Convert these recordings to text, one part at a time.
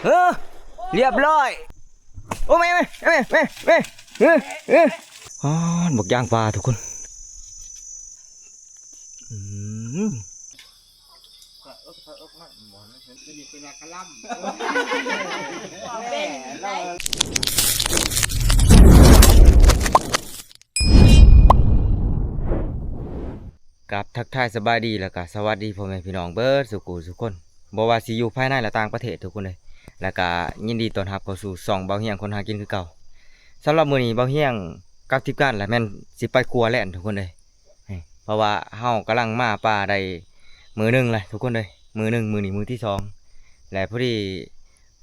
ເອີ ລຽບຮ້ອຍ. ໂອ້ ແມ່ ແມ່ ແມ່ ແມ່ ເອີ ເອີ ອາ ບັກຢ່າງປາທຸກຄົນ. ອືມ ກາບທັກທາຍສະບາຍດີ ແລ້ວກະສະຫວັດດີພໍ່ແມ່ພີ່ນ້ອງເບິດສູ່ຜູ້ສູ່ຄົນ ບໍ່ວ່າຊິຢູ່ພາຍໃນ ແລະ ຕ່າງປະເທດທຸກຄົນເອີຍ ແລ້ວກະຍິນດີຕ້ອນຮັບເຂົ້າສູ່ຊ່ອງເບົາຮຽງຄົນຫາກິນຄືເກົ່າ. ສຳລັບມື້ນີ້ເບົາຮຽງກັບທີມງານລະແມ່ນຊິໄປຂົວແລ່ນທຸກຄົນເອີຍ ເພາະວ່າເຮົາກຳລັງມາປ່າໄດ້ມື້ໜຶ່ງແລ້ວທຸກຄົນເອີຍ ມື້ໜຶ່ງ ມື້ນີ້ມື້ທີສອງ ແລະ ພໍດີ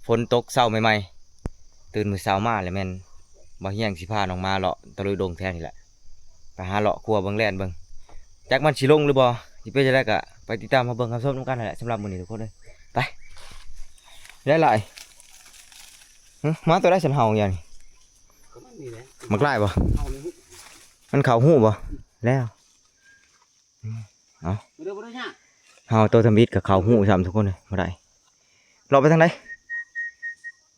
ຝົນຕົກເຊົ້າໃໝ່ໆ ຕື່ນມື້ເຊົ້າມາແລ້ວແມ່ນເບົາຮຽງຊິພານ້ອງໝາເລາະຕະລຸຍດົງແຖວນີ້ແຫຼະ ໄປຫາເລາະຂົວເບິ່ງແລ່ນເບິ່ງ ຈັກມັນຊິລົງຫຼືບໍ່ ຊິເປັນຈັ່ງໃດກະໄປຕິດຕາມມາເບິ່ງຮັບຊົມນຳກັນຫັ້ນແຫຼະ. ສຳລັບມື້ນີ້ທຸກຄົນເອີຍ ໄປ ຫຼາຍໆ ຫຶ ໝາຕົວໃດຊັ້ນເຫົ່າຢູ່ນີ້ ກໍມັນນີ້ແຫຼະ ໝາກລາຍບໍ່ ເຫົ່ານີ້ ມັນເຂົ້າຮູບໍ່ ແລ້ວ ເອົາ ມາເດີ ມາເດີ ເຮົາໂຕທຳອິດກໍເຂົ້າຮູ້ຊ້ຳທຸກຄົນເລີຍ ບໍ່ໄດ້ ເລາະໄປທາງໃດ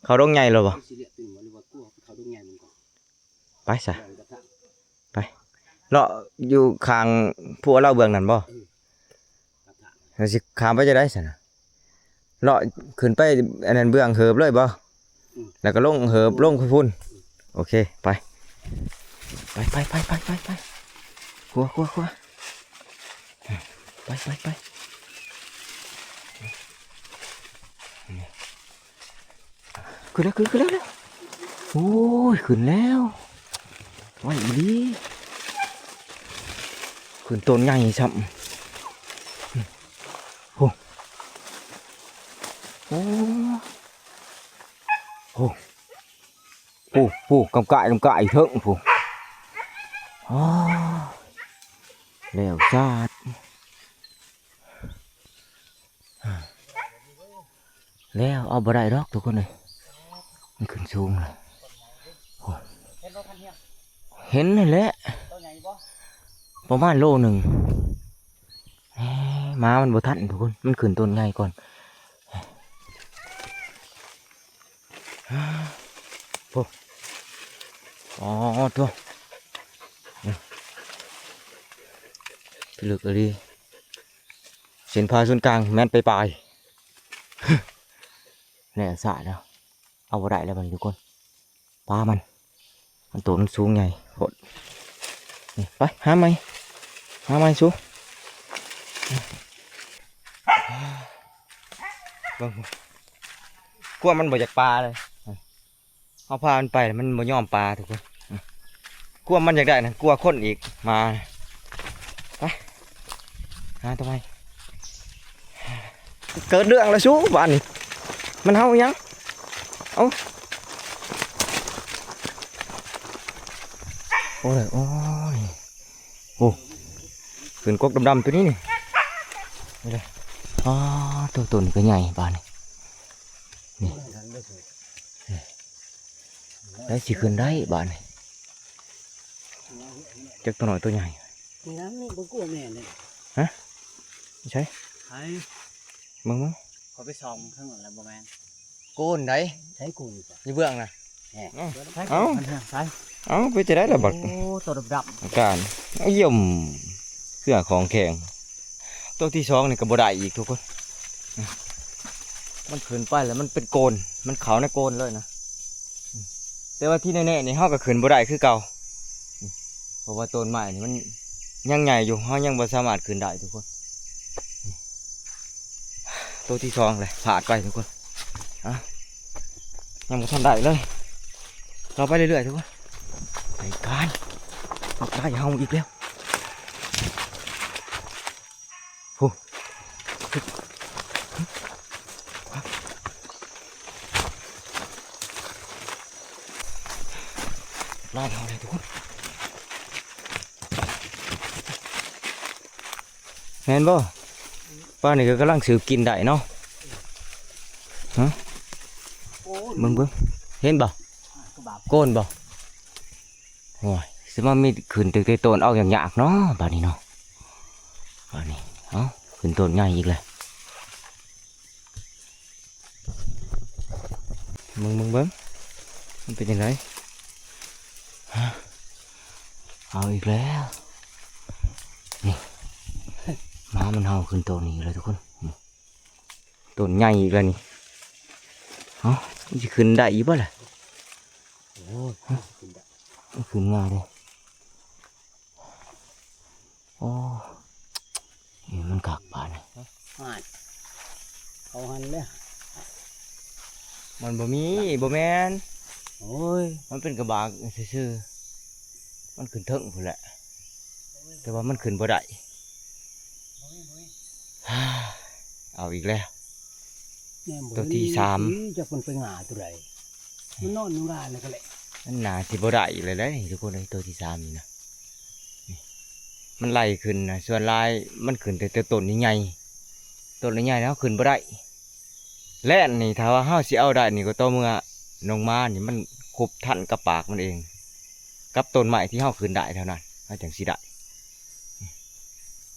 ເຂົ້າດົງໃຫຍ່ແລ້ວບໍ່ ຊິເລາະຕື່ມບໍ່ ຫຼືວ່າກົວເຂົ້າດົງໃຫຍ່ມັນກ່ອນ ໄປຊະ ໄປ ເລາະຢູ່ຂ້າງພູລາວເບື້ອງນັ້ນບໍ່ ເອີ ແລ້ວຊິຂ້າມໄປຈັ່ງໃດຊັ້ນນະ ເລາະຂຶ້ນໄປອັນນັ້ນເບື້ອງເຫີບເລີຍບໍ່ ອືມ ແລ້ວກໍລົງເຫີບລົງພຸ້ນ ອືມ ໂອເຄ ໄປ ໄປ ໄປ ຂົວ ຂົວ ຂົວ ໄປ ໄປ ໄປ ຂຶ້ນແລ້ວ ຂຶ້ນ ຂຶ້ນແລ້ວ ໂອ້ຍ ຂຶ້ນແລ້ວ ໄວອີ່ຫຼີ ຂຶ້ນຕົ້ນໃຫຍ່ຊ້ຳ ໂອ້ ໂອ້ ໂອ້ ຜູ້ ຜູ້ ກຳກາຍ ກຳກາຍເທິງຜູ້ ອ້າ ແລ້ວຊາດ ແລ້ວເອົາບໍ່ໄດ້ດອກທຸກຄົນເອີຍ ມັນຂຶ້ນສູງແລ້ວ ໂອ້ ເຫັນຫັ້ນແຫຼະ ປະມານໂລໜຶ່ງ ແໝ ມາມັນບໍ່ທັນທຸກຄົນ ມັນຂຶ້ນຕົ້ນໃຫຍ່ກ່ອນ ໂອ້ ອໍ ໂທ້ ອືມ ພິລຶກອີ່ຫຼີ ເສັ້ນຜ່າສູນກາງແມ່ນປາຍໆ ແລ້ວຊາດແລ້ວ ເອົາບໍ່ໄດ້ແລ້ວບັດນີ້ທຸກຄົນ ປາມັນ ມັນໂຕມັນສູງໃຫຍ່ໂພດ ນີ້ ໄປ ຫາໃໝ່ ຫາໃໝ່ສູ ເບິ່ງ ກວມມັນບໍ່ຢາກປາເລີຍ ເຮົາພາມັນໄປ ມັນບໍ່ຍອມປາທຸກຄົນ ກວມມັນຢາກໄດ້ນະ ກວມຄົນອີກ ມາ ໄປ ຫາໂຕໃໝ່ ເກີດເລື່ອງແລ້ວສູ ບາດນີ້ ມັນເຫົ່າອີ່ຫຍັງ ເອົ້າ ໂອ້ຍ ໂອ້ຍ ໂອ້ ຂຶ້ນກົກດຳໆ ໂຕນີ້ນີ້ ນີ້ເດ້ ອໍ ໂຕ ໂຕນີ້ກໍໃຫຍ່ບາດນີ້ ນີ້ ໄດ້ຊິຂຶ້ນໄດ້ບາດນີ້ ຈັກໂຕນ້ອຍໂຕໃຫຍ່ ນີ້ນະ ນີ້ບໍ່ກົວແມ່ນເດ້ ຮະ ໃສ ໃສ ເບິ່ງໆ ຂ້ອຍໄປສ່ອງເທິງນັ້ນແລ້ວ ບໍ່ແມ່ນ ໂກນໃດ ໃສໂກນ ຢູ່ເບື້ອງນະ ແນ່ ເອົ້າ ເອົ້າ ໃສ ເອົ້າ ເປັນຈັ່ງໃດລະບັດ ໂອ້ ໂຕດຳໆ ອາການ ຢ້ຽມ ເຄືອຂອງແຂງ ໂຕທີສອງນີ້ກໍບໍ່ໄດ້ອີກທຸກຄົນ ມັນຂຶ້ນໄປແລ້ວມັນເປັນໂກນ ມັນເຂົ້າໃນໂກນເລີຍນະ ແຕ່ວ່າທີ່ແນ່ໆນີ້ເຮົາກໍຂຶ້ນບໍ່ໄດ້ຄືເກົ່າ ເພາະວ່າຕົ້ນໄມ້ນີ້ມັນຍັງໃຫຍ່ຢູ່ ເຮົາຍັງບໍ່ສາມາດຂຶ້ນໄດ້ທຸກຄົນ ໂຕທີສອງແຫຼະ ພາດໄປທຸກຄົນ ອ່ະ ຍັງບໍ່ທັນໄດ້ເລີຍ ເລາະໄປເລື້ອຍໆທຸກຄົນ ໄປກັນ ໄດ້ເຮົາອີກແລ້ວ ໂອ້ ຫຼາຍເຮົາເລີຍທຸກຄົນ ແມ່ນບໍ່? ປານີ້ກໍກຳລັງສືບກິນໄດ້ເນາະ ຮະ ໂອ້ຍ ເບິ່ງໆ ເຫັນບໍ່? ໂກນບໍ່? ໂອ້ຍ ຊິມາມີຂຶ້ນແຕ່ຕົ້ນເອົາຍາກໆເນາະ ບາດນີ້ເນາະ ບາດນີ້ ເອົ້າ ຂຶ້ນຕົ້ນໃຫຍ່ອີກແລ້ວ. ເບິ່ງ ເບິ່ງ ເບິ່ງ ມັນເປັນຈັ່ງໃດ? ເອົາອີກແລ້ວ ນີ້ ໝາມັນເຫົ່າຂຶ້ນໂຕນີ້ອີກແລ້ວທຸກຄົນ ນີ້ ຕົ້ນໃຫຍ່ອີກແລ້ວນີ້. ເອົ້າ ມັນຊິຂຶ້ນໄດ້ອີກບໍ່ລະ? ໂອ້ຍ ຂຶ້ນໄດ້ ມັນຂຶ້ນງ່າຍເດ້. ໂອ້ ນີ້ມັນຄັກປານນີ້ ຫັ້ນ ເຂົາຫັ້ນແຫຼະ ມັນບໍ່ມີ ບໍ່ແມ່ນ ໂອ້ຍ ມັນເປັນກະບາກຊື່ໆ ມັນຂຶ້ນເທິງພຸ້ນແຫຼະ ແຕ່ວ່າມັນຂຶ້ນບໍ່ໄດ້. ເອົາອີກແລ້ວ ແມ່ນບໍ່ ໂຕທີສາມ ເຫັນ ຈັກມັນໄປງ່າໂຕໃດ ມັນນອນຢູ່ງານນັ້ນກໍແຫຼະ ມັນໜ້າຊິບໍ່ໄດ້ອີກແລ້ວເດ້ທຸກຄົນເອີຍ ໂຕທີສາມນີ້ນະ ນີ້ ມັນໄລ່ຂຶ້ນນະ ສ່ວນຫຼາຍມັນຂຶ້ນແຕ່ ແຕ່ຕົ້ນໃຫຍ່ໆ ຕົ້ນໃຫຍ່ໆ ເຮົາຂຶ້ນບໍ່ໄດ້. ແລ່ນນີ້ ຖ້າວ່າເຮົາຊິເອົາໄດ້ນີ້ ກໍຕໍ່ເມື່ອນ້ອງໝານີ້ມັນຄົບທັນກັບປາກມັນເອງ ກັບຕົ້ນໄມ້ທີ່ເຮົາຂຶ້ນໄດ້ເທົ່ານັ້ນ ເຮົາຈັ່ງຊິໄດ້.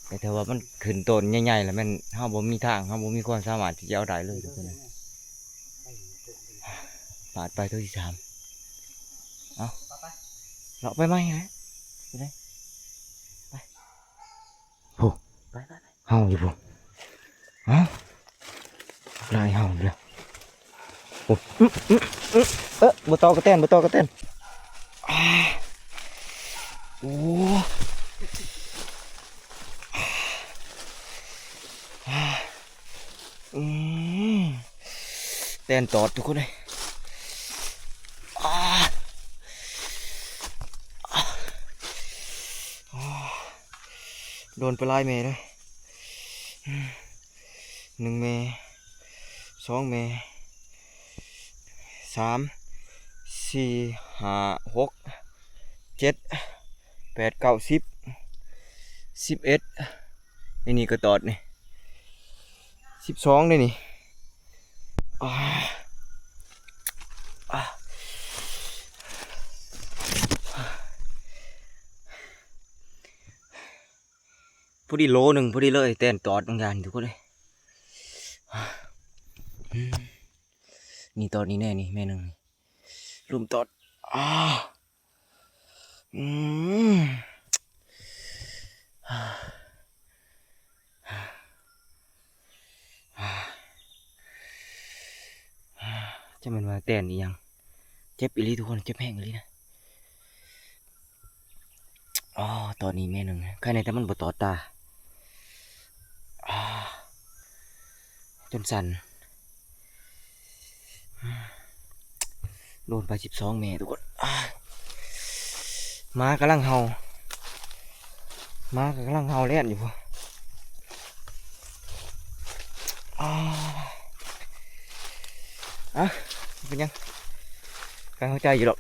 ແຕ່ຖ້າວ່າມັນຂຶ້ນຕົ້ນໃຫຍ່ໆ ແລ້ວແມ່ນເຮົາບໍ່ມີທາງ ເຮົາບໍ່ມີຄວາມສາມາດທີ່ຈະເອົາໄດ້ເລີຍທຸກຄົນເອີຍ. ປາດໄປໂຕທີສາມ ເອົາ ເລາະໄປໃໝ່ແຫຼະ ໄປ ໄປ ໂອ້ ໄປ ໄປ ເຫົ່າຢູ່ພຸ້ນ ເອົ້າ ຫຼາຍເຫົ່າຢູ່ແລ້ວ. ໂອ້ ອື ອື ອື ເອີ ບໍ່ຕໍ່ກະແຕນ ບໍ່ຕໍ່ກະແຕນ ອາ ໂອ້ ອາ ອື ແຕນຕອດທຸກຄົນເອີຍ ອາ ໂອ້ ໂດນໄປຫຼາຍແມ່ເລີຍ ອື ໜຶ່ງແມ່ ສອງແມ່ ສາມ ສີ່ ຫ້າ ຫົກ ເຈັດ ແປດ ເກົ້າ ສິບ ສິບເອັດ ໃນນີ້ກໍຕອດນີ້ ສິບສອງ ໃນນີ້ ອາ ອາ ພໍດີໂລໜຶ່ງ ພໍດີເລີຍ ແຕນຕອດບາງຢ່າງທຸກຄົນເອີຍ ອືມ ນີ້ຕອດນີ້ແນ່ນີ້ ແມ່ໜຶ່ງນີ້ ລຸມຕອດ ອາ ອືມ ຈະແມ່ນວ່າແຕນອີ່ຫຍັງ ເຈັບອີ່ຫຼີທຸກຄົນ ເຈັບແຮງອີ່ຫຼີນະ. ອໍ ຕອນນີ້ແມ່ໜຶ່ງ ໄຄແນ່ແຕ່ມັນບໍ່ຕອດຕາ ອາ ຈົນສັ່ນ ໂດນໄປສິບສອງແມ່ທຸກຄົນ ອາ ໝາກຳລັງເຫົ່າ ໝາກຳລັງເຫົ່າແລ່ນຢູ່ພຸ້ນ ອາ ອະ ເປັນຫຍັງ ກາງເຂົ້າໃຈຢູ່ດອກ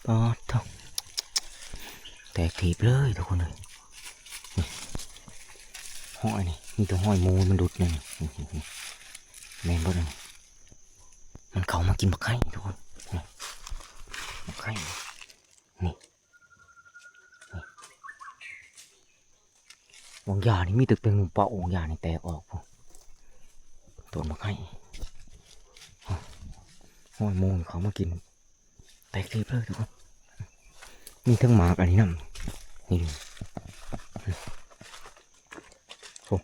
ປາດໂທ້ ແຕກຖີບເລີຍທຸກຄົນເອີຍ ນີ້ ຮອຍນີ້ ມີແຕ່ຮອຍໝູມັນຫຼຸດນີ້ ນີ້ ນີ້ ນີ້ ແມ່ນບໍ່ນີ້ ມັນເຂົ້າມາກິນບັກໄຂ່ທຸກຄົນ ນີ້ ບັກໄຂ່ ນີ້ ນີ້ ຫວ່າງຢານີ້ມີແຕ່ແມງມຸມເປົ້າ ຫວ່າງຢານີ້ແຕກອອກພຸ້ນ ຕົ້ນບັກໄຂ່ ຮອຍໝູເຂົ້າມາກິນ ແຕກລີບເລີຍທຸກຄົນ ມີທັງໝາກອັນນີ້ນຳ ນີ້ ໂອ້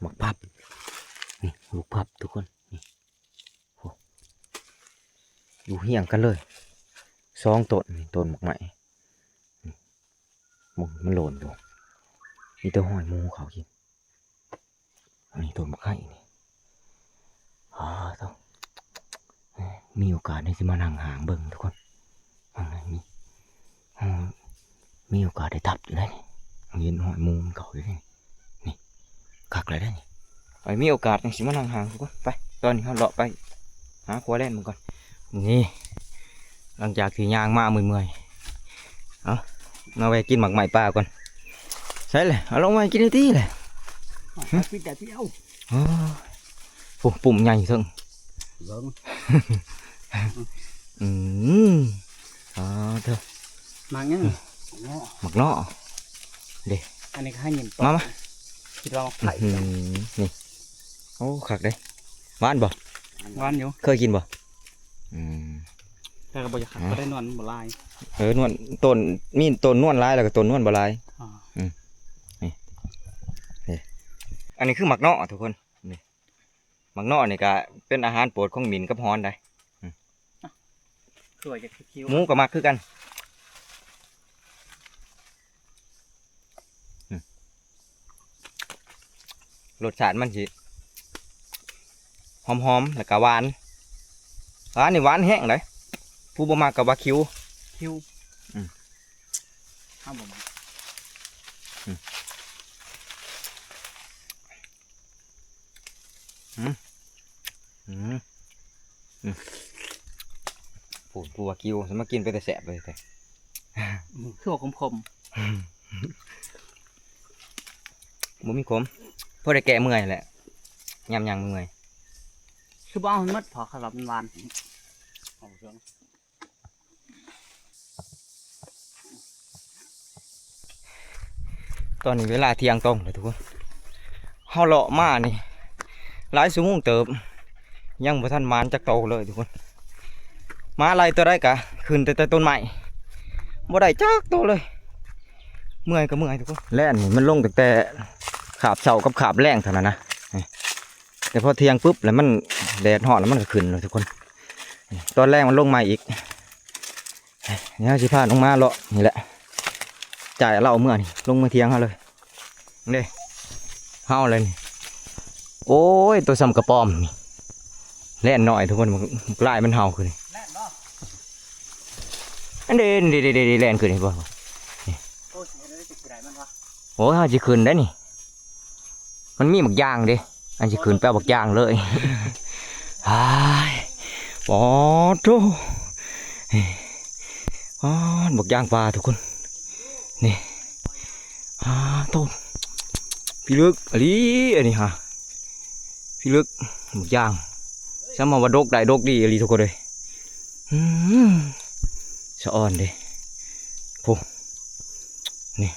ໝາກພັບ ນີ້ ລູກພັບທຸກຄົນ ນີ້ ໂອ້ ຢູ່ຮຽງກັນເລີຍ ສອງຕົ້ນ ນີ້ ຕົ້ນໝາກໄມ້ ນີ້ ມັນ ມັນໂລນຢູ່ ມີແຕ່ຮອຍໝູເຂົ້າກິນ ອັນນີ້ຕົ້ນບັກໄຂ່ນີ້ ອາ ໂທ້ ມີໂອກາດໄດ້ຊິມານັ່ງຫາງເບິ່ງທຸກຄົນ ມັນມີ ເຮົາມີໂອກາດໄດ້ຕັບຢູ່ໄດ໋ນີ້ ເຫັນຮອຍໝູມັນເຂົ້າຢູ່ເດ ນີ້ ຄັກຫຼາຍເດນີ້ ໄປມີໂອກາດຈັ່ງຊິມານັ່ງຫາງ ໄປ ຕອນນີ້ເຮົາເລາະໄປຫາຂົວແລ່ນເບິ່ງກ່ອນ ນີ້ ຫຼັງຈາກທີ່ຍ່າງມາເມື່ອຍໆ ເອົາ ມາແວ່ກິນໝາກໄມ້ປ່າກ່ອນ ໃສ່ແຫຼະ ເອົາລົງມາໃຫ້ກິນໄດ້ຕິແຫຼະ ປິດໄດ້ຕິ ເອົາ ອໍ ໂອ້ ປຸ່ມໃຫຍ່ເຖິງ ເບິ່ງ ອືມ ອໍ ເທີ ໝາກຫຍັງ ໝາກເນາະ ໝາກເນາະ ເດ້ ອັນນີ້ກໍໃຫ້ຍິມ ມາ ມາ ຄິດວ່າໝາກໄຜ່ ອືມ ນີ້ ໂອ້ ຄັກເດ້. ຫວານບໍ່? ຫວານຢູ່. ເຄີຍກິນບໍ່? ອືມ ແຕ່ກໍບໍ່ຢາກຄັກ ອືມ ກໍໄດ້ນວນບໍ່ຫຼາຍ. ເອີ ນວນ ຕົ້ນ ມີຕົ້ນນວນຫຼາຍ ແລ້ວກໍຕົ້ນນວນບໍ່ຫຼາຍ. ອໍ ອືມ ນີ້ ນີ້ ອັນນີ້ຄືໝາກເນາະທຸກຄົນ. ນີ້ ໝາກເນາະນີ້ກໍເປັນອາຫານໂປດຂອງໝິ່ນກັບຮອນໄດ໋. ອືມ ຄືວ່າຈະຄິວໆ ໝູກໍມັກຄືກັນ. ອືມ ລົດຊາດມັນຊິຫອມໆ ແລ້ວກໍຫວານ. ຫວານນີ້ຫວານແຮງເດ້. ຜູ້ບໍ່ມັກກໍວ່າຄິວ ຄິວ. ອືມ ເຮົາບໍ່ມັກ. ອືມ ອືມ ອືມ ອືມ ຜູ້ ຜູ້ວ່າກິວ ຊິມາກິນເປັນຕາແຊບເລີຍແທ້. ອືມ ຄືວ່າຂົມໆ. ບໍ່ມີຂົມ ພໍໄດ້ແກ້ເມື່ອຍແຫຼະ ຍາມຍ່າງເມື່ອຍ. ຄືບໍ່ເອົາໃຫ້ໝົດ ເພາະຄັນວ່າມັນຫວານ. ຕອນນີ້ເວລາທ່ຽງຕົງແລ້ວທຸກຄົນ. ເຮົາເລາະມານີ້ຫຼາຍຊົ່ວໂມງເຕີບ ຍັງບໍ່ທັນໝານຈັກໂຕເລີຍທຸກຄົນ. ມາໄລ່ຕົວໃດກະຂຶ້ນແຕ່ ແຕ່ຕົ້ນໄມ້ ບໍ່ໄດ້ຈັກໂຕເລີຍ. ເມື່ອຍກໍເມື່ອຍທຸກຄົນ. ແລ່ນນີ້ມັນລົງຕັ້ງແຕ່ຄາບເຊົ້າກັບຄາບແລງເທົ່ານັ້ນນະ. ແຕ່ພໍທ່ຽງປຶບແລ້ວມັນແດດຮ້ອນແລ້ວມັນກໍຂຶ້ນເນາະທຸກຄົນ. ຕອນແລງມັນລົງໃໝ່ອີກ. ດຽວຊິພານ້ອງມາເລາະນີ້ແຫຼະ. ຈ່າຍເອົາເມື່ອນີ້ ລົງເມືອທ່ຽງເຮົາເລີຍ. ເດ້ ເຮົາເລີຍນີ້. ໂອ້ຍ ໂຕສ່ຳກະປອມນີ້ ແລ່ນໜ້ອຍທຸກຄົນ. ບັກລາຍມັນເຫົ່າຄືນີ້. ອັນເດ້ ເດ້ ເດ້ ເດ້ ແລ່ນຂຶ້ນນີ້ບໍ່. ນີ້ ໂອ້ຍ ເຮົາຊິຂຶ້ນໄດ້ນີ້. ມັນມີບັກຢ່າງເດ້ ອັນຊິຂຶ້ນໄປເອົາບັກຢ່າງເລີຍ. ອ້າຍ ປາດໂທ້ ປາດ ບັກຢ່າງປ່າທຸກຄົນ. ນີ້ ປາດໂທ້ ພິລຶກອີ່ຫຼີອັນນີ້ຫາ ພິລຶກ. ບັກຢ່າງ ສ່ຳມາວ່າດົກໄດ້ດົກດີອີ່ຫຼີທຸກຄົນເອີຍ. ອືມ ສະອອນເດ້ ໂອ້ ນີ້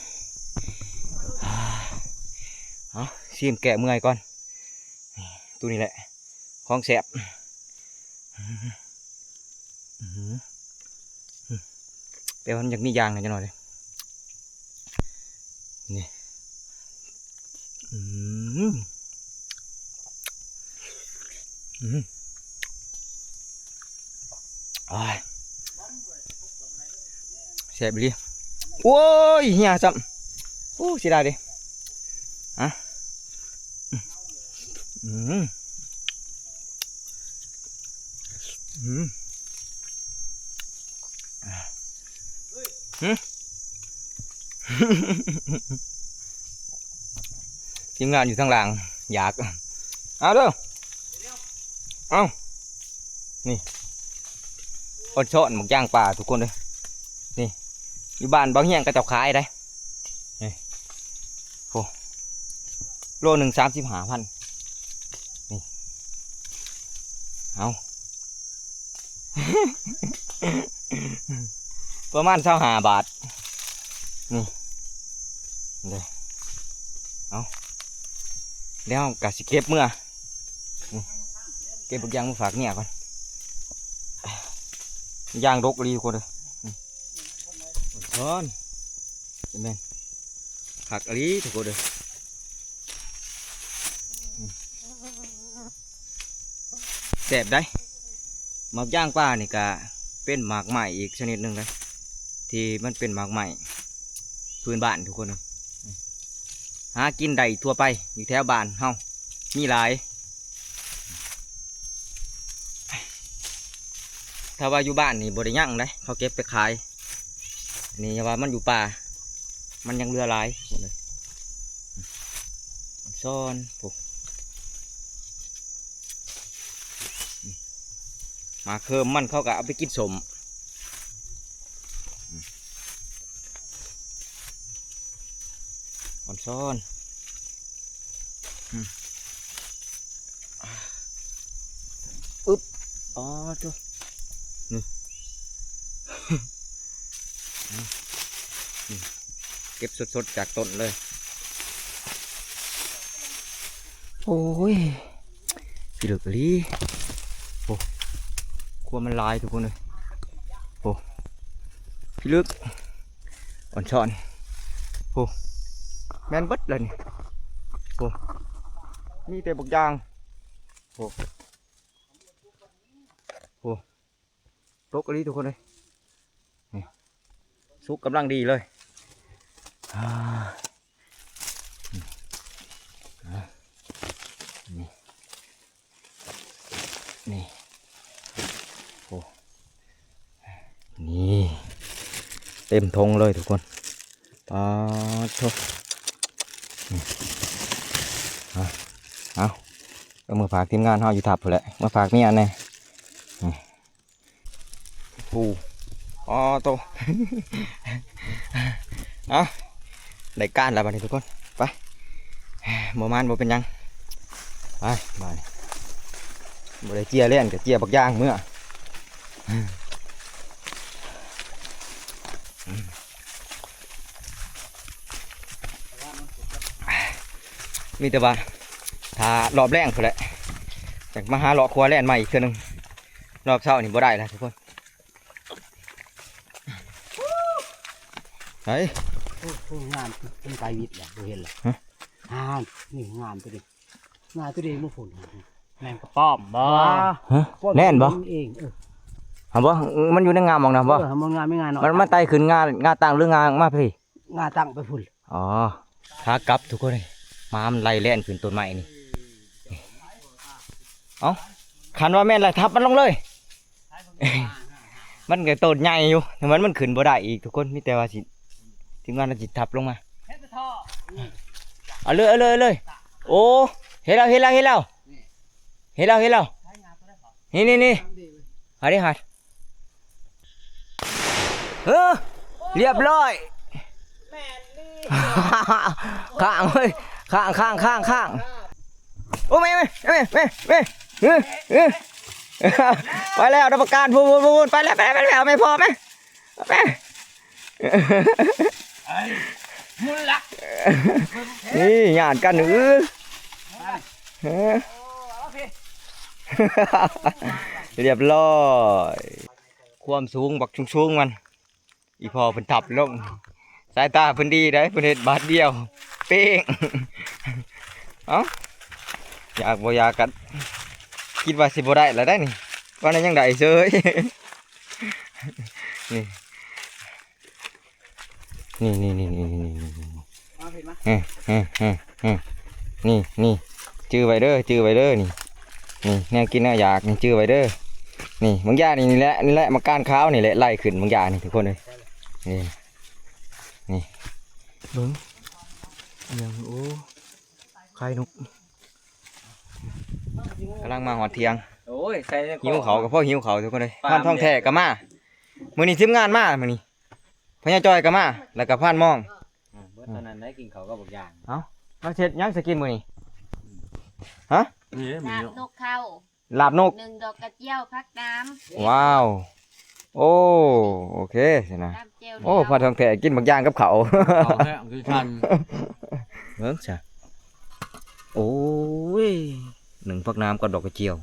ເອົາ ຊີມແກ້ເມື່ອຍກ່ອນ. ນີ້ ໂຕນີ້ແຫຼະຂອງແຊບ. ອືມ ອືມ ແຕ່ວ່າມັນຢາກມີຢ່າງໜ້ອຍຈັກໜ້ອຍເດ້. ນີ້ ອືມ ອືມ ໂອ້ຍ ແຊບອີ່ຫຼີ. ໂອ້ຍ ເຫຍຊ້ຳ. ໂອ້ ເສຍດາຍເດ້. ຮະ ອືມ ອືມ ຫຶ ທີມງານຢູ່ທາງຫຼັງຢາກ ເອົາເດີ ເອົາ ນີ້ ອອນຊອນໝາກຢາງປ່າທຸກຄົນເດີ. ນີ້ ຢູ່ບ້ານບ່າວຮຽງເຂົາເຈົ້າຂາຍໄດ໋. ນີ້ ໂອ້ ໂລໜຶ່ງສາມສິບຫ້າພັນ. ນີ້ ເອົາ ປະມານຊາວຫ້າບາດ. ນີ້ ເດີ ເອົາ ແລ້ວເຮົາກະຊິເກັບເມືອ. ນີ້ ເກັບບັກຢ່າງມາຝາກເມຍກ່ອນ. ຢ່າງດົກອີ່ຫຼີທຸກຄົນເດີ. ນີ້ ຊ້ອນ ແມ່ນ ຄັກອີ່ຫຼີທຸກຄົນເດີ. ແຊບໄດ໋. ໝາກຢາງປ່ານີ້ກະເປັນໝາກໄມ້ອີກຊະນິດໜຶ່ງເດ້ ທີ່ມັນເປັນໝາກໄມ້ພື້ນບ້ານທຸກຄົນ. ຫາກິນໄດ້ທົ່ວໄປ ຢູ່ແຖວບ້ານເຮົາມີຫຼາຍ. ຖ້າວ່າຢູ່ບ້ານນີ້ບໍ່ໄດ້ຍັງເດ້ ເຂົາເກັບໄປຂາຍ. ນີ້ຢ່າວ່າມັນຢູ່ປ່າ ມັນຍັງເຫຼືອຫຼາຍ. ຊ້ອນ ໂອ້ ໝາກເຂີມມັນເຂົາກະເອົາໄປກິນສົ້ມ. ອອນຊອນ ອືມ ອຶບ ອໍ ໂທ້ ນີ້ ນີ້ ເກັບສົດໆຈາກຕົ້ນເລີຍ. ໂອ້ຍ ພິລຶກອີ່ຫຼີ. ໂອ້ ຄວາມມັນຫຼາຍທຸກຄົນເອີຍ. ໂອ້ ພິລຶກ ອ່ອນຊ້ອນ. ໂອ້ ແມ່ນເບິດລະນີ້. ໂອ້ ມີແຕ່ບັກຢ່າງ. ໂອ້ ໂອ້ ຕົກອີ່ຫຼີທຸກຄົນເອີຍ. ນີ້ ສຸກກຳລັງດີເລີຍ. ອ່າ ນີ້ ນີ້ ໂອ້ ນີ້ ເຕັມຖົງເລີຍທຸກຄົນ. ປາດໂທ້ ນີ້ ເອົາ ເອົາ ເອົາ ເອົາເມືອຝາກທີມງານເຮົາຢູ່ທັບພຸ້ນແຫຼະ ເມືອຝາກເມຍແດ່. ນີ້ ໂອ້ ອໍໂຕ ເອົາ ໄດ້ການແລ້ວບັດນີ້ທຸກຄົນ. ໄປ ບໍ່ມານບໍ່ເປັນຫຍັງ. ໄປ ບາດນີ້ ບໍ່ໄດ້ເຈ້ຍແລ່ນ ກໍເຈ້ຍບັກຢ່າງເມືອ. ມີແຕ່ວ່າຖ້າລອບແລງພຸ້ນແຫຼະ ຈັ່ງມາຫາເລາະຂົວແລ່ນໃໝ່ອີກເທື່ອໜຶ່ງ. ລອບເຊົ້ານີ້ບໍ່ໄດ້ແລ້ວທຸກຄົນ. ໃສ ໂອ້ ໂອ້ ງາມ ມັນໄປວິດແລ້ວ ບໍ່ເຫັນແລ້ວ. ຮະ ອ່າ ນີ້ງາມຕົວນີ້ ງາມຕົວນີ້ ມາພຸ້ນ ແມ່ນກະປ້ອມບໍ່? ຮະ ແມ່ນບໍ່? ເອີ ເອີ ຫາບໍ່? ມັນຢູ່ໃນງາໝ່ອງນະບໍ່? ເອີ ມັນງາ ມັນງາ ມັນໄຕ່ຂຶ້ນງາ ງາຕັ້ງ ຫຼືງາມາພີ້? ງາຕັ້ງໄປພຸ້ນ. ອໍ ຂາກັບທຸກຄົນເອີຍ ໝາມັນໄລ່ແລ່ນຂຶ້ນຕົ້ນໄມ້ນີ້. ເອົ້າ ຄັນວ່າແມ່ນລະ ທັບມັນລົງເລີຍ. ມັນກໍຕົ້ນໃຫຍ່ຢູ່ ແຕ່ມັນ ມັນຂຶ້ນບໍ່ໄດ້ອີກທຸກຄົນ. ມີແຕ່ວ່າຊິ ທີມງານເຮົາຊິທັບລົງມາ. ເອົາເລີຍ ເອົາເລີຍ ເອົາເລີຍ. ໂອ້ ເຫັນແລ້ວ ເຫັນແລ້ວ ເຫັນແລ້ວ ເຫັນແລ້ວ ເຫັນແລ້ວ. ນີ້ ນີ້ ນີ້ ຫາດິ ຫາ ເອີ ລຽບຮ້ອຍ. ຄ້າງເວີຍ ຄ້າງ ຄ້າງ ຄ້າງ ຄ້າງ. ໂອ້ ແມ່ ແມ່ ເອີ ເອີ ໄປແລ້ວ ນຳປະການ ພຸ້ນ ພຸ້ນ ພຸ້ນ ໄປແລ້ວ ໄປແລ້ວ ໄປແລ້ວ ແມ່ພໍ່ ແມ່ ແມ່. ນີ້ ຍາດກັນ ເອີ ເອີ ລຽບຮ້ອຍ. ຄວາມສູງບັກສູງໆ ມັນ ອີ່ພໍ່ເພິ່ນທັບລົງ. ສາຍຕາເພິ່ນດີເດ້ ເພິ່ນເຮັດບາດດຽວ ເປ້ງ. ເອົ້າ ຢາກບໍ່ຢາກກໍຄິດວ່າຊິບໍ່ໄດ້ລະໄດ໋ນີ້ ວ່ານັ້ນຍັງໄດ້ເສີຍ. ນີ້ ນີ້ ນີ້ ນີ້ ນີ້ ນີ້ ນີ້ ນີ້ ນີ້ ຈື່ໄວ້ເດີ ຈື່ໄວ້ເດີ ນີ້ ນີ້ ແນວກິນແນວຢາກ ນີ້ ຈື່ໄວ້ເດີ. ນີ້ ບາງຢ່າງນີ້ ນີ້ແຫຼະ ນີ້ແຫຼະ ໝາກກ້ານຂາວນີ້ແຫຼະ ໄລ່ຂຶ້ນ ບາງຢ່າງນີ້ ທຸກຄົນເອີຍ. ນີ້ ນີ້ ເບິ່ງ ອີຫຍັງ ໂອ້ ໄຂ່ນົກ ກຳລັງມາຮອດທ່ຽງ. ໂອ້ຍ ໃສ່ໃນ ຫິວເຂົ້າກໍພໍຫິວເຂົ້າ ທຸກຄົນເອີຍ. ປາມ ພັນທອງແທ້ກໍມາ ມື້ນີ້ທີມງານມາ ມື້ນີ້ ພະຍາຈ່ອຍກໍມາ ແລ້ວກໍພານມອງ. ອ່າ ເບິດເທົ່ານັ້ນໄດ້ ກິນເຂົ້າກັບບັກຢ່າງ. ເອົ້າ ມາເຮັດຫຍັງຊິກິນມື້ນີ້? ຮະ? ນີ້ ມີ ລາບນົກເຂົ້າ ລາບນົກ ໜຶ່ງດອກກະຈຽວ ຜັກໜາມ. ວ້າວ ໂອ້ ໂອເຄຊິນະ. ຕຳແຈ່ວ ໂອ້ ພະທອງແທ້ກິນບັກຢ່າງກັບເຂົ້າ. ເຂົ້າແທ້ຄືກັນ ເບິ່ງຊະ. ໂອ້ຍ ໜຶ່ງຜັກໜາມກັບດອກກະຈຽວ.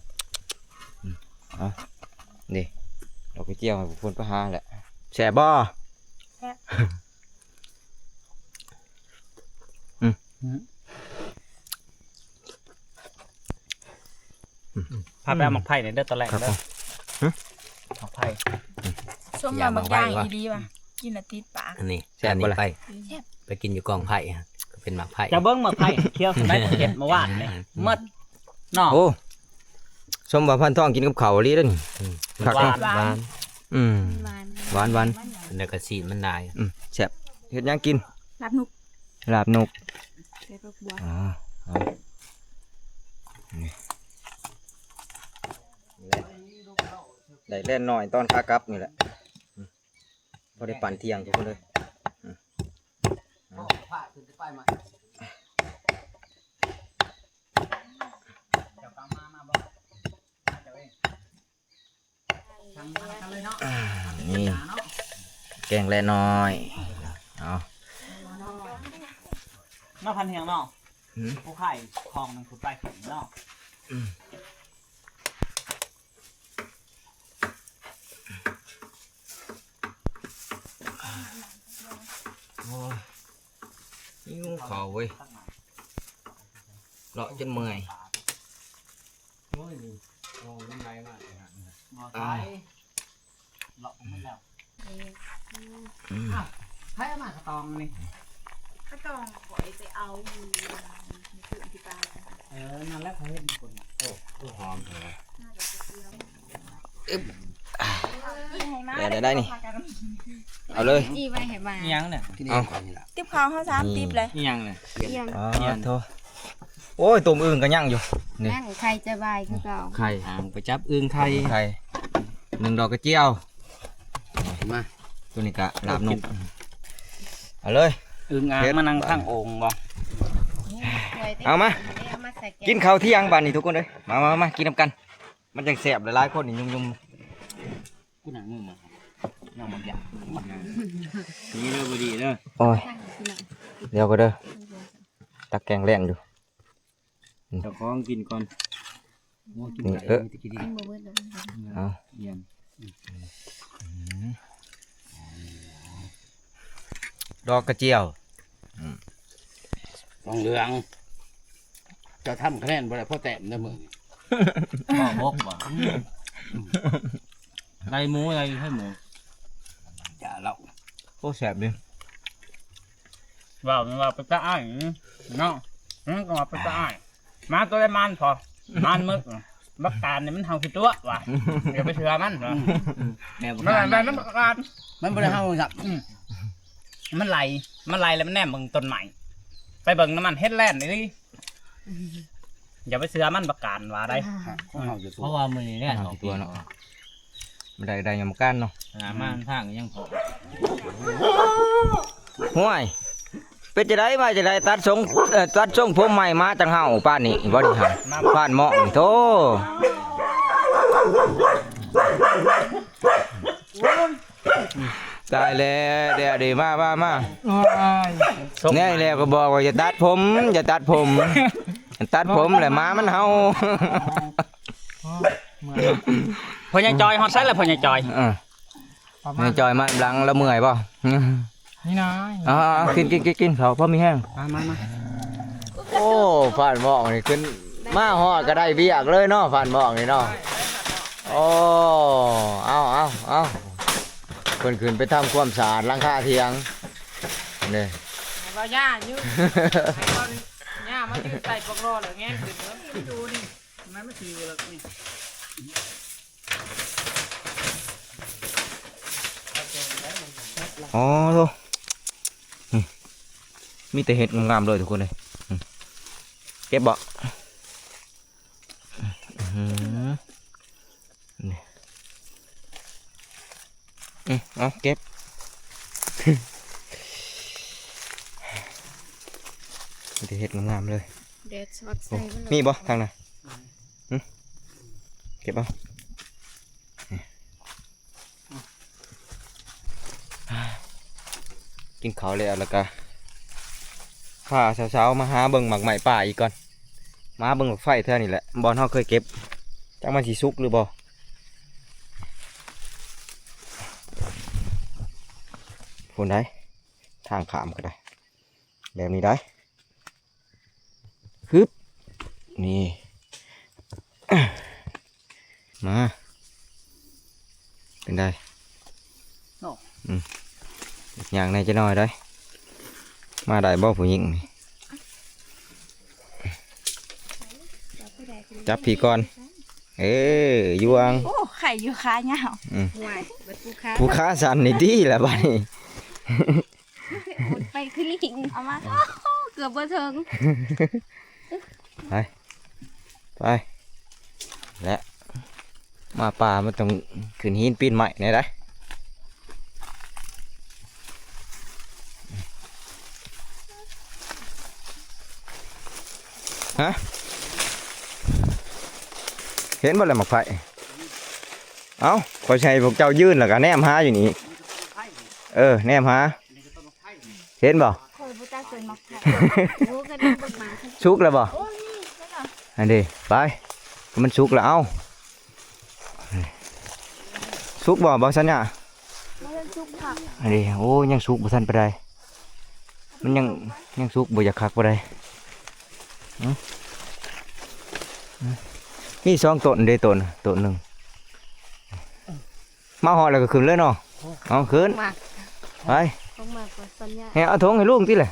ອືມ ເອົາ ນີ້ ດອກກະຈຽວໃຫ້ພວກເພິ່ນໄປຫາແຫຼະ. ແຊບບໍ່? ແຊບ. ອືມ ອືມ ພາໄປເອົາໝາກໄຜ່ນີ້ເດີ ຕອນແລກເດີ. ຫື? ໝາກໄຜ່ ສົມວ່າບັກຢ່າງອີ່ຫຼີວ່າ ກິນແລ້ວຕິດປາກ. ອັນນີ້ ແຊບບໍ່ລະ? ອັນນີ້ໄປ ແຊບ ໄປກິນຢູ່ກອງໄຜ່ ກໍເປັນໝາກໄຜ່. ຈະເບິ່ງໝາກໄຜ່ຂຽວສ່ຳໃດ ເຮັດມື້ວານນີ້ ໝົດເນາະ. ໂອ້ ສົມວ່າພັນທອງກິນກັບເຂົ້າອີ່ຫຼີເດ້ນີ້. ອືມ ຄັກເນາະ ຫວານ ຫວານ. ອືມ ຫວານ ຫວານ ຫວານ ແລ້ວກໍຊີ້ນມັນຫຼາຍ. ອືມ ແຊບ. ເຮັດຫຍັງກິນ? ລາບນົກ ລາບນົກ ໃສ່ຜັກບົວ. ອໍ ເອົາ ນີ້ ໄດ້ແລ່ນໜ້ອຍຕອນຂາກັບນີ້ແຫຼະ. ອືມ ພໍໄດ້ປັ້ນທ່ຽງທຸກຄົນເອີຍ. ອືມ ອ່າ ນີ້ ແກງແລະນ້ອຍ ເອົາ ມາພັນຮຽງເນາະ. ຫື? ຜູ້ຂາຍຂອງນັ້ນຄືໄປຂຶ້ນເນາະ. ອືມ ເຂົ້າເວີຍ ເລາະຈົນເມື່ອຍ. ໂອ້ຍ ໂອ້ ມັນໄຫຼມາແຕ່ຫັ້ນ ບໍ່ໃສ່ ເລາະຂອງມັນແລ້ວ. ອືມ ອ້າວ ໃຜເອົາມາກະຕອງນີ້? ກະຕອງຂ້ອຍໄປເອົາຢູ່ ຢູ່ເທິງທີ່ປ່າ. ເອີ ນັ້ນແຫຼະຂ້ອຍເຫັນຄົນ. ໂອ້ ຄືຫອມແທ້. ອຶບ ໄດ້ໆໆ ນີ້ ເອົາເລີຍ. ຈີ່ໄວ້ໃຫ້ໝາ ອີ່ຫຍັງນີ້? ເອົາ ຕິບເຂົ້າເຮົາສາມຕິບເລີຍ. ອີ່ຫຍັງນີ້? ອີ່ຫຍັງ? ອໍ ໂທ້ ໂອ້ຍ ຕົ້ມອຶ່ງກໍຍັງຢູ່ນີ້. ຍັງ ໄຂ່ຈະບາຍຄືເກົ່າ. ໄຂ່ ອ່າ ໄປຈັບອຶ່ງໄຂ່ ໄຂ່ ໜຶ່ງດອກກະຈຽວ. ມາ ໂຕນີ້ກະລາບນົກ. ເອົາເລີຍ ອຶ່ງອ່າງມານັ່ງຂ້າງໂອ່ງບໍ່? ເອົາມາ ກິນເຂົ້າທ່ຽງບາດນີ້ທຸກຄົນເອີຍ. ມາໆໆ ກິນນຳກັນ ມັນຈັ່ງແຊບ. ຫຼາຍໆຄົນນີ້ຫຍຸ້ງໆ ກູນັ່ງງືມ ນັ່ງບັກຢາກ ນີ້ເດີ ບໍ່ດີເດີ. ໂອ້ຍ ດຽວກ່ອນເດີ ຕັກແກງແລ້ງຢູ່. ເຈົ້າຂອງກິນກ່ອນ. ໂອ້ ກິນໄກ່ ມີແຕ່ກິນດີ. ເອົາ ຢ້ຽມ. ດອກກະຈຽວ ອືມ ທອງເຫຼືອງ ເຈົ້າທຳຄະແນນບໍ່ໄດ້ພໍແຕ້ມເດີມື້ນີ້. ໝໍບົກບໍ່? ໄລ່ໝູ ໄລ່ໃຫ້ໝູ ຢ່າເລົ່າ. ໂອ້ ແຊບເດ. ເວົ້າແມ່ນວ່າເປັນຕາອ້າຍເນາະ. ມັນກໍວ່າເປັນຕາອ້າຍ. ໝາໂຕໃດມານພໍ ມານໝົດ. ບັກການນີ້ມັນເຫົ່າຂີ້ຕົວະວ່າ ຢ່າໄປເຊື່ອມັນວ່າ. ແມ່ນ ມັນແມ່ນບັກການ ມັນບໍ່ໄດ້ເຫົ່າຊ້ຳ. ອືມ ມັນໄລ່ ມັນໄລ່ແລ້ວມັນແນມເບິ່ງຕົ້ນໄມ້ ໄປເບິ່ງນຳມັນເຫັນແລ່ນອີ່ຫຼີ. ຢ່າໄປເຊື່ອມັນ ບັກການວ່າໄດ້. ຂອງເຮົາຢູ່ ເພາະວ່າມື້ນີ້ແຫຼະ ເຮົາ ເຮົາ ຕົວເນາະ ມັນໄດ້ ໄດ້ຍາມການເນາະ. ອ່າ ມາທາງຍັງພໍ. ຫ້ວຍ ເປັນຈັ່ງໃດ ມາຈັ່ງໃດ ຕັດຊົງ ເອີ ຕັດຊົງຜົມໃໝ່ມາຈັ່ງເຫົ່າປານນີ້ບໍ່ນີ້ຫາ ຜ່ານໝໍນີ້ ໂທ້. ຕາຍແລ້ວ ດຽວນີ້ ມາ ມາ ມາ. ໂອ້ຍ ແນ່ແລ້ວກໍບອກວ່າຢ່າຕັດຜົມ ຢ່າຕັດຜົມ ຕັດຜົມແລ້ວໝາມັນເຫົ່າ. ພໍ່ໃຫຍ່ຈ່ອຍ ຮອດໃສລະພໍ່ໃຫຍ່ຈ່ອຍ? ເອີ ພໍ່ໃຫຍ່ຈ່ອຍມາຫຼັງລະເມື່ອຍບໍ່? ນີ້ນະ ເອົາໆ ກິນ ກິນ ກິນ ກິນເຂົ້າພໍມີແຮງ. ມາ ມາ ມາ. ໂອ້ ຜ່ານໝອກນີ້ຂຶ້ນມາຮອດກໍໄດ້ວຽກເລີຍເນາະ ຜ່ານໝອກນີ້ເນາະ. ໂອ້ ເອົາ ເອົາ ເອົາ ເພິ່ນຂຶ້ນໄປທຳຄວາມສະອາດຫຼັງຄາຖຽງນີ້. ວ່າຢ່າຢູ່ ໃຫ້ເຂົາຍ່າມາຢືນໃສ່ປອກລໍແລ້ວແງນຂຶ້ນເບິ່ງ ມັນຊິເລີກນີ້. ອໍ ໂທ້ ອືມ ມີແຕ່ເຫັດງາມໆເລີຍທຸກຄົນເອີຍ. ອືມ ເກັບບໍ່? ອືມ ນີ້ ອືມ ເອົາເກັບ. ມີແຕ່ເຫັດງາມໆເລີຍ. ແດດສອດໃສ່ ໂອ້ ມັນ ມີບໍ່ທາງນັ້ນ? ຫຶ ເກັບເອົາ. ກິນເຂົ້າແລ້ວ ແລ້ວກະພາສາວໆມາຫາເບິ່ງໝາກໄມ້ປ່າອີກກ່ອນ. ມາເບິ່ງໝາກໄຟແຖວນີ້ແຫຼະ ບ່ອນເຮົາເຄີຍເກັບ ຈັກມັນຊິສຸກຫຼືບໍ່. ພຸ້ນໃດ໋ ທາງຂ້າມກໍໄດ້ ແບບນີ້ໄດ໋. ຮຶບ ນີ້ ມາ ເປັນໃດ? ໂອ້ ອືມ ຍ່າງແດ່ຈັກໜ້ອຍໃດ໋. ມາໄດ້ບໍ່ຜູ້ຍິງນີ້? ຈັບພີ້ກ່ອນ ເອີ ຢູ່ຫວ່າງ. ໂອ້ ໄຂ່ຢູ່ຂາຍາວ. ອືມ ຫວາຍ ເບິດຜູ້ຂາ ຜູ້ຂາສັ້ນນີ້ດີລະບາດນີ້. ໄປຄືລິງ ເອົາມາ ໂອ້ ເກືອບບໍ່ເຖິງ. ໄປ ໄປ ແລະ ມາປ່າມັນຕ້ອງຂຶ້ນຫີນປີນໄມ້ແດ່ໃດ໋. ຮະ ເຫັນບໍ່ລະໝາກໄຟ? ເອົ້າ ຂ້ອຍຊິໃຫ້ພວກເຈົ້າຢືນ ແລ້ວກະແນມຫາຢູ່ນີ້. ເອີ ແນມຫາ ເຫັນບໍ່? ຂ້ອຍບໍ່ຈັກຕົ້ນໝາກໄຟ. ໂອ້ ກະເບິ່ງມາ ສຸກແລ້ວບໍ່? ໂອ້ຍ ນັ້ນນະ ອັນນີ້ ໄປ ມັນສຸກແລ້ວ. ເອົ້າ ສຸກບໍ່ ບໍ່ສັນຍາ? ບໍ່ທັນສຸກຄັກ ອັນນີ້. ໂອ້ ຍັງສຸກບໍ່ທັນປານໃດ. ມັນຍັງ ຍັງສຸກບໍ່ຢາກຄັກປານໃດ. ເອົ້າ ມີສອງຕົ້ນເດ້ ຕົ້ນ ຕົ້ນໜຶ່ງ ມາຮອດແລ້ວກໍຂຶ້ນເລີຍເນາະ. ເອົາ ຂຶ້ນ ມາ ໄປ ລົງມາກ່ອນສັນຍາ ໃຫ້ເອົາຖົງໃຫ້ລຸງຕິແຫຼະ.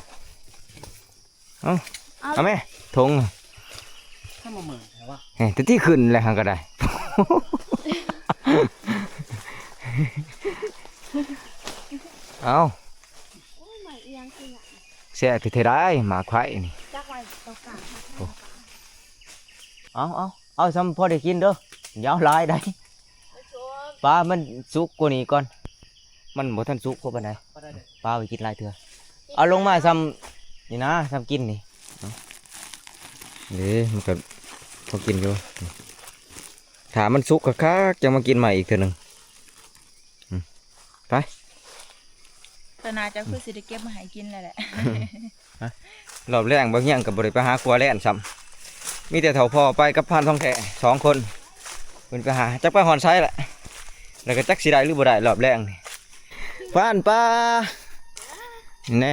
ເອົາ ເອົາ ເອົາແມ່ ຖົງ ຖ້າບໍ່ເໝິ່ອຍແລ້ວວະ ເຮີ້ຍ ແຕ່ທີ່ຂຶ້ນແລ້ວຫັ້ນກໍໄດ້. ເອົາ ໂອ້ຍ ໝາກອີ່ຫຍັງຄືຫຍັງ ແຊບແທ້ໆ ໄດ໋ ໝາກໄຜ່ນີ້ ຈັກໄວ້ຕົກກາງ. ເອົາ ເອົາ ເອົາສ່ຳພໍໄດ້ກິນເດີ ຢ່າເອົາຫຼາຍໄດ໋. ປາມັນສຸກກວ່ານີ້ກ່ອນ ມັນບໍ່ທັນສຸກພໍປານໃດ. ປາໄປກິນຫຼາຍເທື່ອ ເອົາລົງມາສ່ຳນີ້ນະ ສ່ຳກິນນີ້. ເດ້ ມັນກໍພໍກິນຢູ່ ຖ້າມັນສຸກຄັກໆ ຈັ່ງມາກິນໃໝ່ອີກເທື່ອໜຶ່ງ. ອືມ ໄປ ຕາໜ້າເຈົ້າຄືຊິໄດ້ເກັບມາໃຫ້ກິນແລ້ວແຫຼະ. ຮະ ຮອບແລງບ່າວຮຽງກໍບໍ່ໄດ້ໄປຫາຂົວແລ່ນຊ້ຳ ມີແຕ່ເຖົ້າພໍ່ໄປກັບພານທອງແທ້ສອງຄົນ ເພິ່ນໄປຫາ ຈັກໄປຮອດໃສລະ ແລ້ວກໍຈັກຊິໄດ້ຫຼືບໍ່ໄດ້ຮອບແລງນີ້. ພານປ່າ ແນ່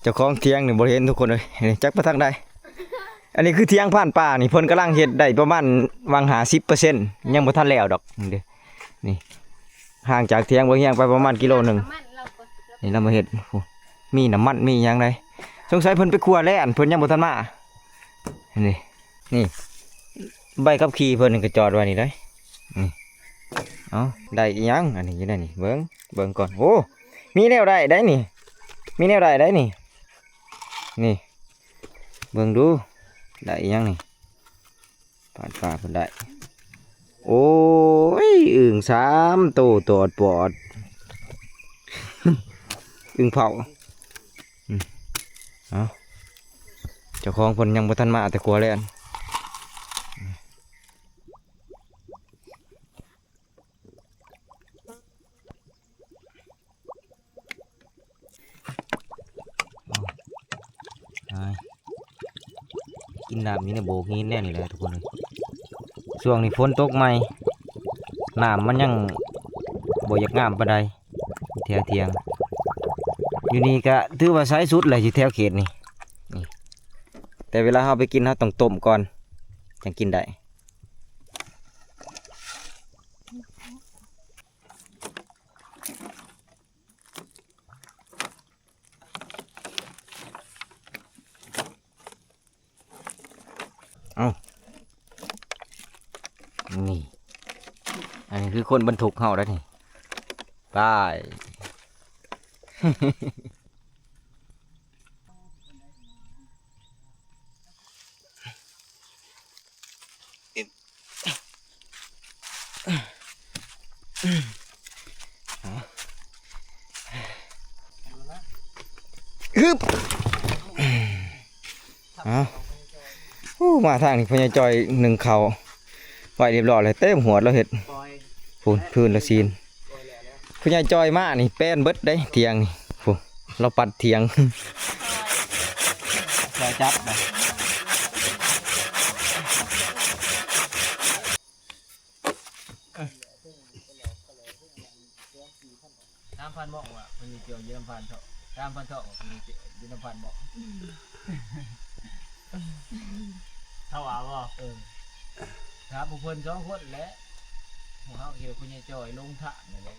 ເຈົ້າຂອງຖຽງນີ້ບໍ່ເຫັນທຸກຄົນເອີຍ ນີ້ຈັກໄປທາງໃດ. ອັນນີ້ຄືຖຽງພານປ່ານີ້ ເພິ່ນກຳລັງເຮັດໄດ້ປະມານຫວ່າງຫ້າສິບເປີເຊັນ ຍັງບໍ່ທັນແລ້ວດອກ. ນີ້ເດ້ ນີ້ ຫ່າງຈາກຖຽງບ່າວຮຽງໄປປະມານກິໂລໜຶ່ງ. ນີ້ລາວມາເຮັດ ໂອ້ ມີນ້ຳມັນມີຫຍັງໃດ໋ ສົງໄສເພິ່ນໄປຂົວແລ້ວ ອັນເພິ່ນຍັງບໍ່ທັນມາ. ນີ້ ນີ້ ໃບຂັບຂີ່ເພິ່ນກໍຈອດໄວ້ນີ້ໄດ໋. ນີ້ ເອົ້າ ໄດ້ອີ່ຫຍັງອັນນີ້ຢູ່ໃນນີ້ ເບິ່ງ ເບິ່ງກ່ອນ. ໂອ້ ມີແນວໄດ້ໄດ໋ນີ້ ມີແນວໄດ້ໄດ໋ນີ້. ນີ້ ເບິ່ງດູ ໄດ້ອີ່ຫຍັງນີ້ ຜ່ານຟ້າເພິ່ນໄດ້. ໂອ້ຍ ອຶ່ງສາມໂຕຕອດປອດ ອຶ່ງເຜົາ. ອືມ ເອົາ ເຈົ້າຂອງເພິ່ນຍັງບໍ່ທັນມາແຕ່ຂົວແລ່ນ. ເອົາ ໄປ ກິນນ້ຳຢູ່ໃນໂບກຫີນແນວນີ້ແຫຼະທຸກຄົນເອີຍ. ຊ່ວງນີ້ຝົນຕົກໃໝ່ ນ້ຳມັນຍັງບໍ່ຢາກງາມປານໃດ ແຖວຖຽງຢູ່ນີ້ກະຖືວ່າໃສສຸດແຫຼະ ຢູ່ແຖວເຂດນີ້. ນີ້ ແຕ່ເວລາເຮົາໄປກິນ ເຮົາຕ້ອງຕົ້ມກ່ອນ ຈັ່ງກິນໄດ້. ເອົ້າ ນີ້ ອັນນີ້ຄືຄົນບັນທຸກເຮົາໄດ໋ນີ້ ໄປ. ຮຶບ ເອົາ ໂອ້ ມາທາງນີ້ ພໍ່ໃຫຍ່ຈ່ອຍໜຶ້ງເຂົ້າໄວ້ຮຽບຮ້ອຍແລ້ວ ເຕັມຫວດລາວເຮັດ ພຸ້ນ ພື້ນລະຊີນ. ຜູ້ໃຫຍ່ຈ່ອຍມານີ້ແປນເບິດເດ້ ຖຽງນີ້ ຜູ້ລາວປັດຖຽງ ຊ່ອຍຈັບໄດ໋. ສາມພັນໝໍ້ວ່າ ເພິ່ນຊິເຈາະຢູ່ນຳພັນເທາະ ສາມພັນເທາະວ່າ ເພິ່ນຊິເຈາະຢູ່ນຳພັນໝໍ້. ເຂົາວ່າບໍ່? ເອີ ຖາມພວກເພິ່ນສອງຄົນແຫຼະ ພວກເຮົາເອີ ຜູ້ໃຫຍ່ຈ່ອຍລົງທາງນັ້ນແຫຼະ.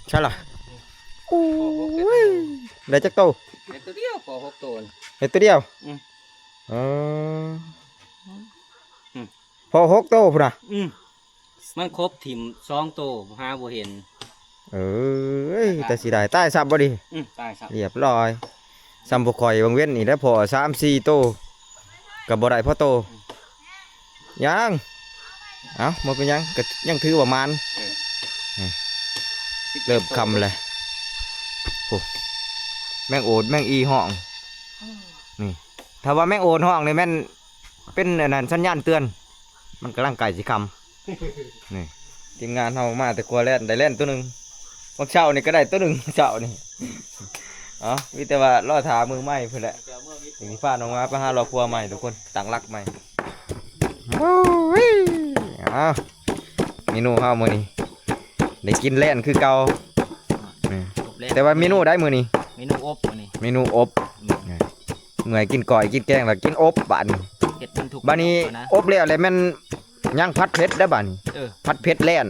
ໃຊ່ລະ ໂອ້ຍ ໄດ້ຈັກໂຕ? ໄດ້ໂຕດຽວ ພໍຫົກໂຕ. ໄດ້ໂຕດຽວ? ອືມ ເອີ ອືມ ພໍຫົກໂຕພຸ້ນນະ. ອືມ ມັນຄົບຖິ້ມສອງໂຕ ຫາບໍ່ເຫັນ. ເອີຍ ຕາຍຊະ ຕາຍຊະ ແຕ່ເສຍດາຍ ຕາຍຊ້ຳບໍ່ດີ. ອືມ ຕາຍຊ້ຳ ລຽບຮ້ອຍ. ຊ້ຳພວກຂ້ອຍບາງເວັນນີ້ແຫຼະ ພໍສາມສີ່ໂຕກໍບໍ່ໄດ້ພໍໂຕ. ອືມ ຍັງ ເອົ້າ ບໍ່ເປັນຫຍັງ ກໍຍັງຖືວ່າໝານ. ເອີ ອືມ ສິບເອັດໂຕ ເລີ່ມຄ່ຳແລ້ວ. ໂອ້ ແມງໂອດແມງອີຮ້ອງ. ອືມ ນີ້ ຖ້າວ່າແມງໂອດຮ້ອງນີ້ແມ່ນເປັນອັນນັ້ນ ສັນຍານເຕືອນ ມັນກຳລັງໃກ້ຊິຄ່ຳ. ນີ້ ທີມງານເຮົາມາແຕ່ຂົວແລ່ນ ໄດ້ແລ່ນໂຕໜຶ່ງ ວັກເຊົ້ານີ້ກໍໄດ້ໂຕໜຶ່ງ ເຊົ້ານີ້. ເອົ້າ ມີແຕ່ວ່າລໍຖ້າມື້ໃໝ່ພຸ້ນແຫຼະ ຈຶ່ງຊິພານ້ອງມາໄປຫາເລາະຄົວໃໝ່ທຸກຄົນ ຕັ້ງຫຼັກໃໝ່. ໂອ້ຍ ເອົ້າ เมนูเฮามื้อนี้ ได้กินแล่นคือเก่า อบแล่น แต่ว่าเมนูใดมื้อนี้ เมนูอบมื้อนี้ เมนูอบ อืม เมื่อยกินก้อยกินแกงแล้วกินอบบาดนี้ เฮ็ดมันทุก บาดนี้ มื้อนะ อบแล้วแหละแม่นยังผัดเผ็ดได้บาดนี้ เออ ผัดเผ็ดแล่น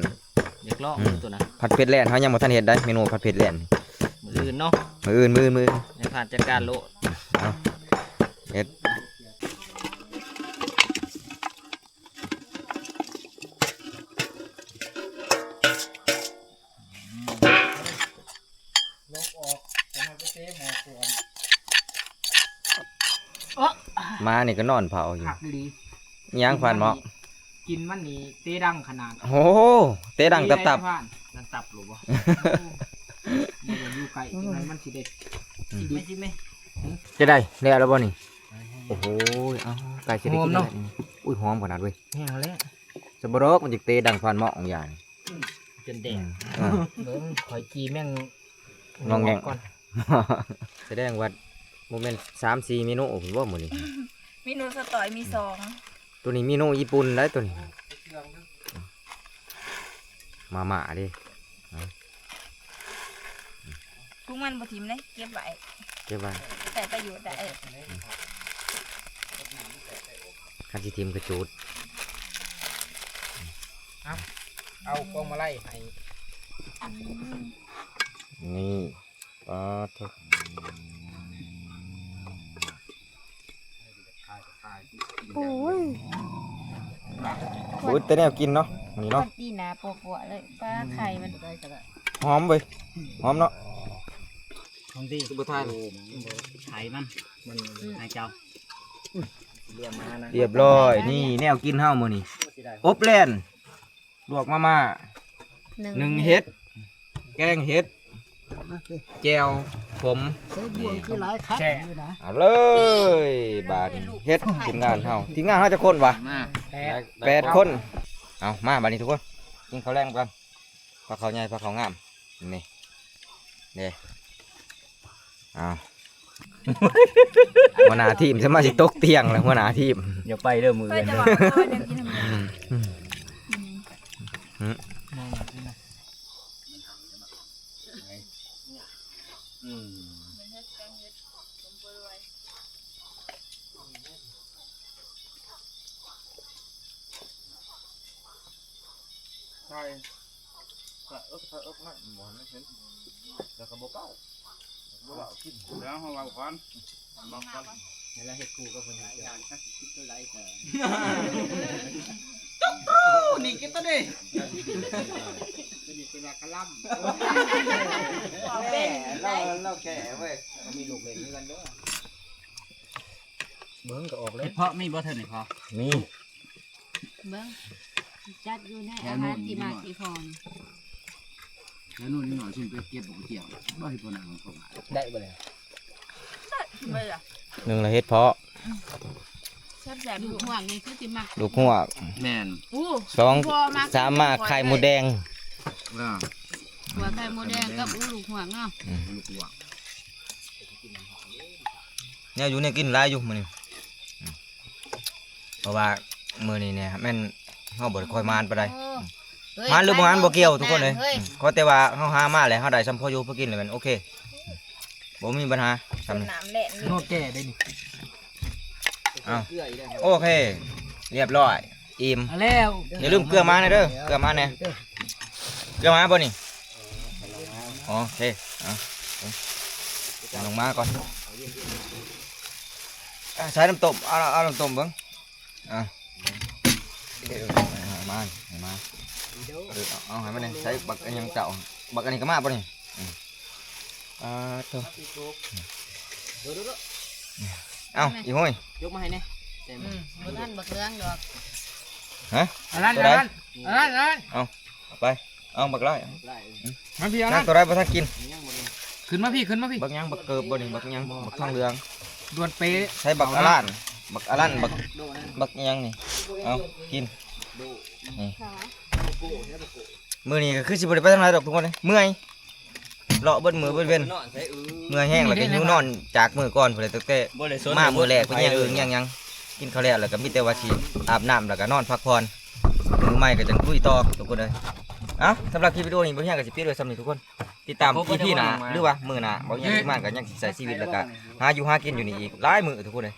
อยากลอง อืม ตัวนะ ผัดเผ็ดแล่น เฮายังบ่ทันเฮ็ดได้ เมนูผัดเผ็ดแล่น มื้ออื่นเนาะ มื้ออื่น มื้ออื่น มื้ออื่น ให้ผ่านจัดการโลด เอา เฮ็ด ลบออก จะมาไปเตะหมอสวน เอ้อ หมานี่ก็นอนเผาอยู่ คักอีหลี อิหยังฟานหมอ กินมันนี่เตะดังขนาด โอ้โห เตะดังตับๆ ดังตับหรือบ่ บ่อยากอยู่ใกล้ จังนั้นมันสิได้ อืม สิได้ สิไหม จะได้แล้ว แล้วบ่นี่ โอ้โห เอ้า ใกล้สิได้กินแล้วนี่ หอมเนาะ อุ้ย หอมขนาดเว้ย แห้งแล้ว สะบะรอกมันจะเตะดังฟานหมอของยานี่ จนแดง อืม เบิ่ง ข่อยจีแม่ง งองแงง ก่อน แสดงว่าบ่แม่นสามสี่เมนูพุ้นบ่มื้อนี้ เมนูสะตอยมีสอง ตัวนี้เมนูญี่ปุ่นได้ตัวนี้ มาม่าเด้ ถุงมันบ่ถิ่มเด้ เก็บไว้ เก็บไว้ ใช้ประโยชน์ได้ คันสิถิ่มก็จูด เอา เอาพวงมาลัยให้ อืม นี่ ปาดโธ่ โอ้ย โอ้ย แต่แนวกินเนาะ มื้อนี้เนาะ ตีหน้าปัวๆ เลย ปลาไข่มัน หอมเว้ย หอมเนาะ หอมดี คือบ่ทาน ไข่มัน มัน อืม ให้เจ้า เรียบร้อย นี่แนวกินเฮามื้อนี้ อบแล่น ลวกมาม่า หนึ่ง หนึ่งเห็ด แกงเห็ด แจ่วขม ใส่บ่วงคือหลายคักอยู่นะ เอาเลย บาดนี้เฮ็ดทีมงานเฮา ทีมงานเฮาจักคนวะ มา แปด แปดคน เอา มาบาดนี้ทุกคน กินข้าวแลงกัน ปลาขาวใหญ่ ปลาขาวงาม นี่ เด้ เอา หัวหน้าทีม สมาชิกตกเตียงแล้ว หัวหน้าทีม อย่าไปเด้อ มื้อ เพิ่น อื่น จะ เด้อ บอกว่าเพิ่นจะกินทำไม อืม อืม อืม ใช่ ใส่เอิบ ใส่เอิบนั่น หมอนไม่เห็น แล้วก็บ่เป้า บ่เป้ากิน แล้วเขาเว้าก่อน บอกก่อน แล้วเฮ็ดคู่กับเพิ่น อย่างจักสิคิดตัวใดก็ โอ้ นี่กินตัวนี้ ตัวนี้เป็นหลักกะลำ แม่ เรา เราแก่เว้ย มีลูกเล่นด้วยกันเด้อ เบิ่งก็ออกเลย เห็ดเพาะมีบ่เท่านี้พอ มี เบิ่ง จัดอยู่ในอาหารที่มาที่พร แล้วนู่นนี่หน่อยซุ่มไปเก็บบ่เกี่ยว บ่ให้พวกนั้นของเขามา ได้บ่เลย ได้บ่ล่ะ หนึ่งละเห็ดเพาะ แซ่บๆ ลูกฮวกนี่คือสิมัก ลูกฮวก แม่น อู้ สอง พ่อมัก สามมาไข่มดแดง อ่า หัวไข่มดแดงกับอู้ลูกฮวกเนาะ อืม ลูกฮวก แนวอยู่แนวกินหลายอยู่มื้อนี้ เพราะว่ามื้อนี้เนี่ยแม่นเฮาบ่ได้ค่อยมานปานใด โอ้ เฮ้ย มานหรือบ่มานบ่เกี่ยวทุกคนเอ้ย เฮ้ย อืม ขอแต่ว่าเฮาหามาแล้วเฮาได้ส่ำพออยู่พอกินแล้วแม่นโอเค บ่มีปัญหา สดน้ำแล่น นวดแก้ได้นี่ อ้าว โอเค เรียบร้อย อิ่ม เอาแล้ว อย่าลืมเกลือมาแน่เด้อ เกลือมาแน่ เกลือมาบ่นี่ โอเค เอา เอาลงมาก่อน อ่ะ ใส่น้ำต้ม เอา เอาน้ำต้มเบิ่ง อ่ะ เอามา เอามา เออ เอา เอาให้มันนี่ ใส่บักอันหยังเจ้า บักอันนี้ก็มาบ่นี่ อืม อ่า โถ่ เอ้า อีห้อย ยกมาให้แน่ อืม บ่ทันบักเหลืองดอก ฮะ อันนั้น ตัวใด อันนั้น อันนั้น อันนั้น เอา เอาไป เอาบักหลาย มาพี่ เอา นั่ นั่ ง น ตัวใดบ่ทันกิน ยังบ่ได้ ขึ้นมาพี่ ขึ้นมาพี่ บักหยัง บักเกิบบ่นี่ บักหยัง บักทองเหลือง ด่วนเป๊ะ ใส่บักอะลัน บักอะลัน บัก บักหยังนี่ เอา กิน นี่ มื้อนี้ก็คือสิบ่ได้ไปทางใดดอกทุกคนเอ้ย เมื่อย เลาะเบิดมื้อเบิดเว็น เมื่อยแฮง แล้วก็หิวนอนจากมื้อก่อนพู้นแหละ ตั้งแต่ บ่ได้สน มามื้อแรก ไปแย่งอึ่งแย่งหยัง กินข้าวแล้ว แล้วก็มีแต่ว่าสิอาบน้ำ แล้วก็นอนพักผ่อน ມື້ໃໝ່ກໍຈັ່ງລຸຍຕໍ່ທຸກຄົນເອີຍ. ເອົ້າ ສຳລັບຄລິບວິດີໂອນີ້ ບໍ່ຮຽງກໍຊິປິດໄວ້ສ່ຳນີ້ທຸກຄົນ. ຕິດຕາມອີພີໜ້າ ຫຼືວ່າມື້ໜ້າ ບໍ່ຮຽງທີມງານກໍຍັງຊິໃຊ້ຊີວິດ ແລ້ວກໍຫາຢູ່ຫາກິນຢູ່ນີ້ອີກຫຼາຍມື້ທຸກຄົນເອີຍ.